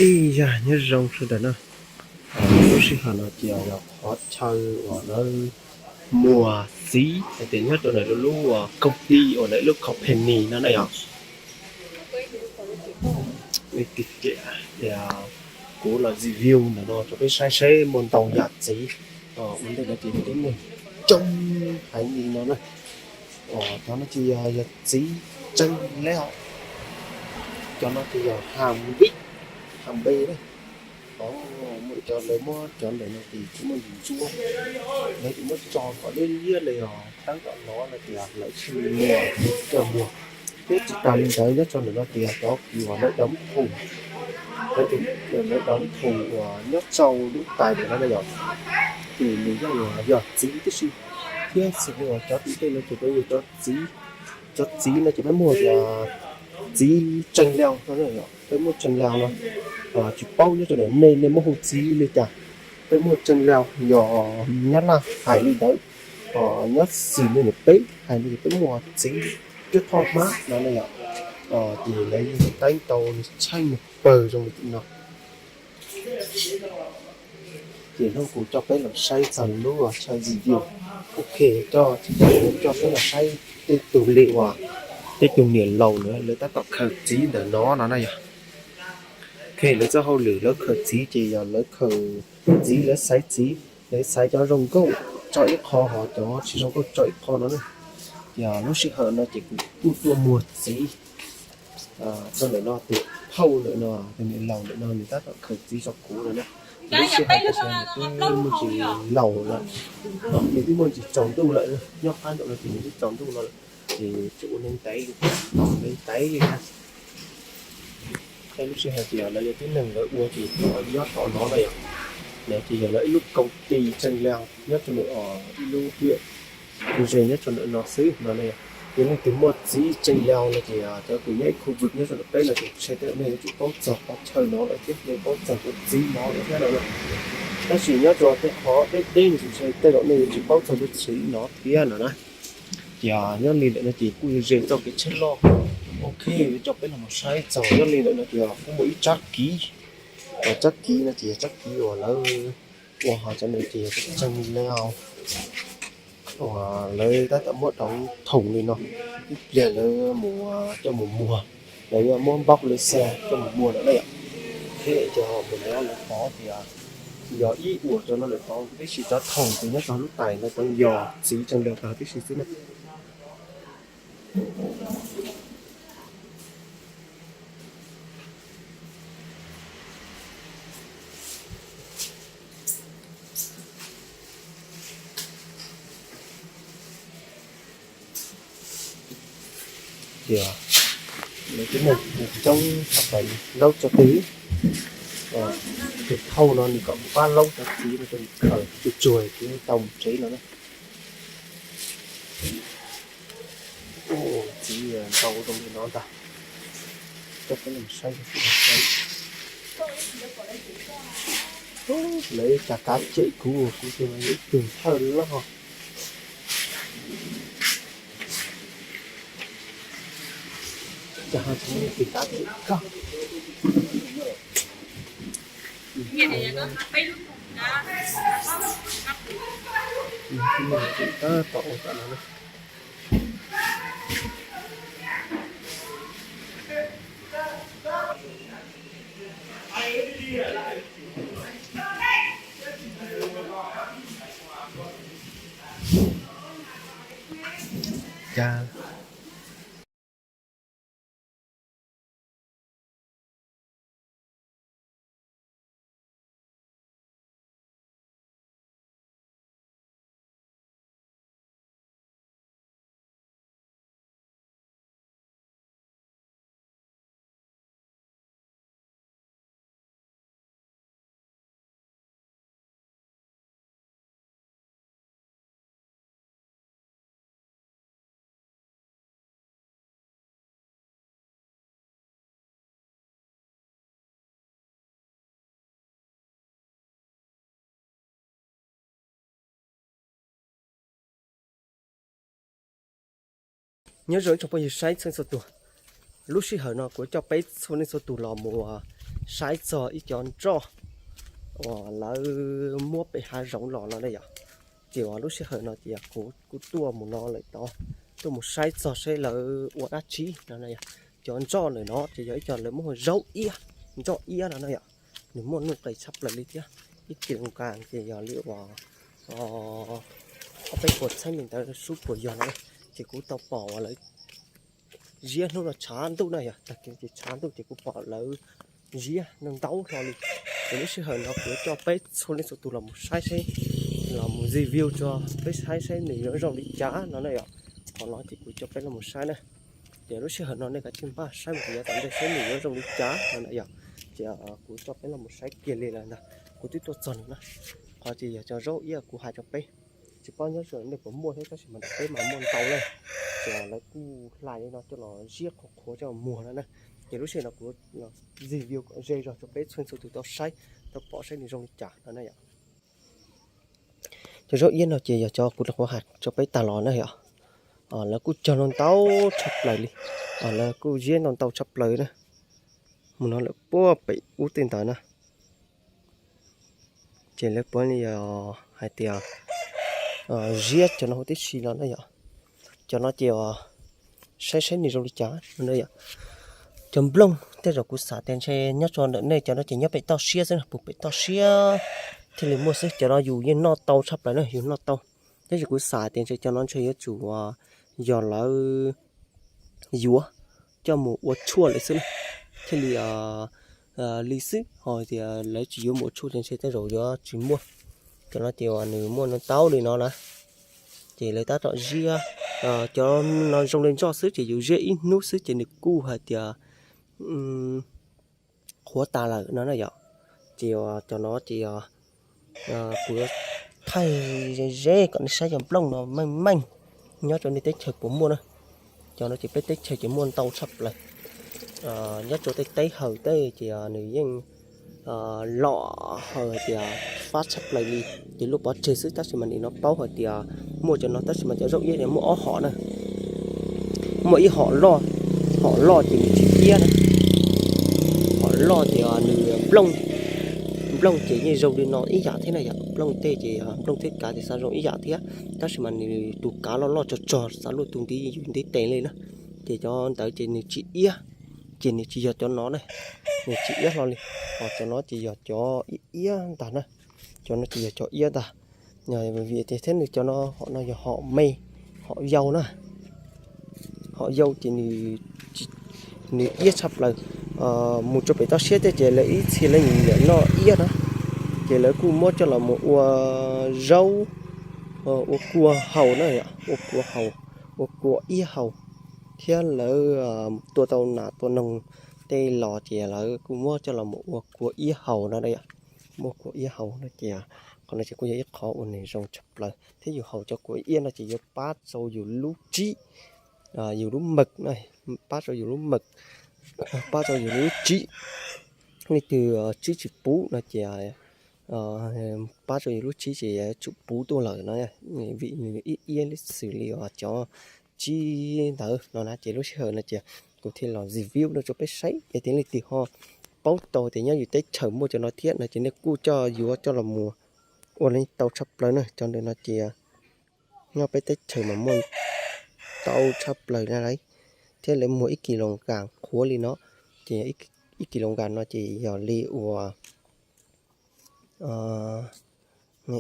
Ib yam nyob zoo sawv daws na, lub sij hawm no ces yog qhov chaw uas lawv muag txiv hais tias nyob rau ntawm lub koom tij uas ntawm lub company no na yog. Kuv los review ntawm no rau peb saib seb muaj ntau yam txiv ua ntej no ces tib neeg coob heev li no na. Cov no ces yog txiv tseej lawm, cov no ces yog ha npib, ha npe na. Muaj cov lawv muab cov ntawm no ces tsis muaj ntsuab, lawv tsis muab tso kom liab liab li os, tab tom no no ces lawv tsis muag coj muag. Thiab tsis tas li ntawd nyob rau ntawm no ces cov kws uas lawv dob thoom, lawv dob thoom uas nyob rau lub tais ntawm no na yom, ces nws yeej yog txiv tib si. Thiab xws li uas cov tim tej no ces peb yog cov txiv, cov txiv no ces peb muag txiv tseej lawm no, peb muag tseej lawm no, tsis paub nyob rau ntawm nej, nej muab hu txiv li cas. Peb muag tseej lawm, yog Nyab Laj hais li ntawd, nyob xws li ntawm peb hais li peb muag txiv cuab thoj hmab no na yom. Ces lawv yeej teeb tau nws tsheej nws pawg zoo li no. Ces hnub kuv coj peb los saib txog lub chaw video. Ok, coj tsis tas kuv coj peb los saib tej tus li uas tej tus niam laus na lawv tab tom khaws txiv ntawm no no na yom. Ok, lawv txoj hauj lwm lawv khaws txiv ces yog lawv khaws txiv, lawv xaiv txiv, lawv xaiv cov zoo nkauj tso ib qho, ho cov tsis zoo nkauj tso ib qho no na. Yog lub sij hawm no ces kuv kuj tuaj muag txiv rau ntawm no, tus phauj ntawm no, tus niam laus ntawm no nws tab tom khaws txiv rau kuv no na. Lub sij hawm tam sim no twb muaj ntsis laus lawm, nws twb muaj ntsis tsaus ntuj lawm, nyob qab nraum no ces nws twb tsaus ntuj no lawm, ces tsis ua neeg tev, neeg tev li na. Lub sij hawm ces lawv yog tib neeg lawv ua ces nyob tom no na yom. No ces yog lawv ib lub koom tij tseej lawm nyob rau ntawm ib lub hiam ze nyob rau ntawm no xwb no na yom. Yog leej twg muaj txiv tseej lawm no ces cov kws nyob ib khu vực nyob rau ntawm peb no ces ntshe tej zaum nej yuav tsum paub txog qhov chaw no lawm thiab, nej paub txog cov txiv no lawm thiab no na. Tab sis nyob rau tej qhov deb deb no ces ntshe tej zaum nej yuav tsis paub txog cov txiv no thiab no na. Ces nyob li ntawm no ces kuj ze txoj kev tsheb loj. Ok, yuav coj peb los mus saib txog nyob li ntawm no ces kuj muaj ib tsab kiv. Tsab kiv no ces yog tsab kiv uas lawv ua ho cov ntawd ces yog tseej lawm uas lawv tab tom muab dob thoom li no, ib pliag lawv mus coj mus muag, lawv yuav muab npaub lawv xa coj mus muag lawm na yom. Thiab cov mus lawv tod ces yog ib uas cov no lawm tod, tab sis cov thoom ces nyob rau lub tais ntawd tseem yog txiv tseej lawm tag tib si xwb na. Ces lawv tib neeg coob tshaj plaws laub tso twg. Tus thauj no nws kom kuv pab laub cov txiv no rau nws khaws tsuag tsuag ces tau mus tsev no na. Txiv ntau zoo li no ntag. Coj peb los saib, lawv cas kav cem kuv, kuv tus ib tug thawj loj. Cas ho tsis muaj leej twg kav cem koj. Tab tom ua tom no na. Cas Nyob zoo ib tsoom phooj ywg saib txhua leej txhua tus. Lub sij hawm no kuv coj peb txhua leej txhua tus los mus Saib txog ib cov nroj uas lawv muab pem hav zoov los no na yom. Ces uas lub sij hawm no ces kuv kuj tuaj mus no lawm tod, tuaj mus saib txog seb lawv ua dab tsi no na yom. Cov nroj ntawm no ces yog ib co lawv muab hu zaub iab, nroj iab no na yom. Nws muaj nuj qes tshaj plaws li thiab. Ib kis loo kas ces yog li uas ob peb puas txheeb li ntawd sub puas yog no. Ces kuv tau pom uas lawv ziab hnub no tshav ntuj na yom, tag kis ces tshav ntuj ces kuv pom lawv ziab no ntau hlo li. Ces lub sij hawm no kuv yuav coj peb txhua leej txhua tus los mus saib seb, los mus review rau peb saib seb nws yuav zoo li cas no na yom. Qhov no ces kuv coj peb los mus saib na. Ces lub sij hawm no nej kav tsij npaj saib mus kuv yuav tau ntej saib nws yuav zoo li cas no na yom. Ces kuv coj peb los mus saib kiag li lawm ntag, kuv twb tuaj txog nws na. Qhov ces yog cov zaub iab kuv hais rau peb, tsis paub nyob zoo nej puas muaj thiab tab sis mas nram peb mas muaj ntau lawm. Ces lawv kuj hlais li no coj los ziab qhuav qhuav coj los muag no na. Ces lub sij hawm no kuv review kom ze zog rau peb txhua txhua tus tau saib, tau pom saib nws zoo li cas no na yom. Cov zaub iab no ces yog cov kuv hais rau peb tag los na yom. Lawv kuj cog no ntau tshaj plaws li, lawv kuj ziab no ntau tshaj plaws na. Mus no lawm puag pem ub tej ntawd na. Ces lawv puav leej yog hais tias ziab cov no huv tib si los na yom. Cov no ces saib saib nws zoo li cas no yom. Cov nplooj tej zaum kuv xav tias ntshe nyob rau ntawm nej cov no ces nyob pem toj siab xwb, puag pem toj siab thiaj li muaj xwb. Cov no yus yeej noj tau tshaj plaws na, yus noj tau. Tab sis kuv xav tias ntshe cov no ntshe yuav tsum yog lawv yuav coj mus ua tshuaj lawm xwb na, thiaj li li xwb. Ho tias lawv tsis yuav mus ua tshuaj ces ntshe tej zaum yuav tsis muaj. Cov no ces uas nws muaj no tau li no na, ces lawv tab tom ziab. Cov no zoo li nroj xwb ces yus ziab ib hnub xwb ces nws kuj hais tias qhuav tas lawm no na yom. Ces cov no ces kuv yuav thaij ze ze kom nej saib cov nplooj no meej meej nyob rau nej teb chaws puas muaj na. Cov no ces peb teb chaws ces muaj ntau tshaj plaws. Nyob rau tej teb hawm tej ces nws yeej lom hawm hais tias fab tshaj plaws li, ces luaj pov tseg xwb. Tab sis mas nim no paub hais tias muaj cov no tab sis mas cov zaub iab no muaj ob hom na. Muaj ib hom loj, hom loj ces nws tsis iab na. Hom loj ces nws nplooj, nplooj ces yeej zoo li no ib yam thiab na yom. Nplooj tej ces nplooj thiab kav ces xav zoo ib yam thiab, tab sis mas nws tus kav loj loj tsog tsog xav luaj tus ntiv yus ntiv tes li na. Ces cov ntawd ces nws tsis iab, ces nws tsis yog cov no na, nws tsis iab hlo li. Ho cov no ces yog cov iab ntag na, cov no ces yog cov iab ntag. Vim tias thiab nws cov no hom no yog hom me, hom yau na, hom yau ces nws iab tshaj plaws. Mus rau pem toj siab tej ces lawv ib txhia lawv nyiam noj iab na, ces lawv kuj muab coj los mus ua zaub, ua kua haus na, ua kua haus, ua kua iab haus, thiab lawv tua tau nas tua noog tej los ces lawv kuj muab coj los mus ua kua iab haus no, ua kua iab haus no ces qhov no ces kuj yog ib qhov uas nws zoo tshaj plaws thiab yus haus cov kua iab no ces yuav pab rau yus lub tsib, yus lub mawm, pab rau yus lub mawm, pab rau yus lub tsib. Leej twg tsib tsis puv no ces pab rau yus lub tsib ces yuav tsum puv tuaj lawm no, vim nws ib iab li xws li cov tsib ntawd no na. Ces lub sij hawm no ces kuv thiaj los review no rau peb saib es tias leej twg ho paub tau tias nyob yus teb chaws muaj cov no thiab no ces nej kuj coj yuav coj los mus ua li tau tshaj plaws na. Cov ntawm no ces nyob peb teb chaws mas muaj tau tshaj plaws na lauj, thiab lawv muag ib kis loo kas qhuav li no, ces ib kis loo kas no ces yog li uas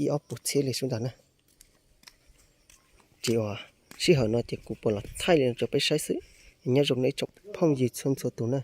ib ob puas txhiab li sub ntag na. Ces uas sij hawm no ces kuv puas los thaij li no rau peb saib xwb. Nyob zoo nej tsoom phooj ywg txhua txhua tus na.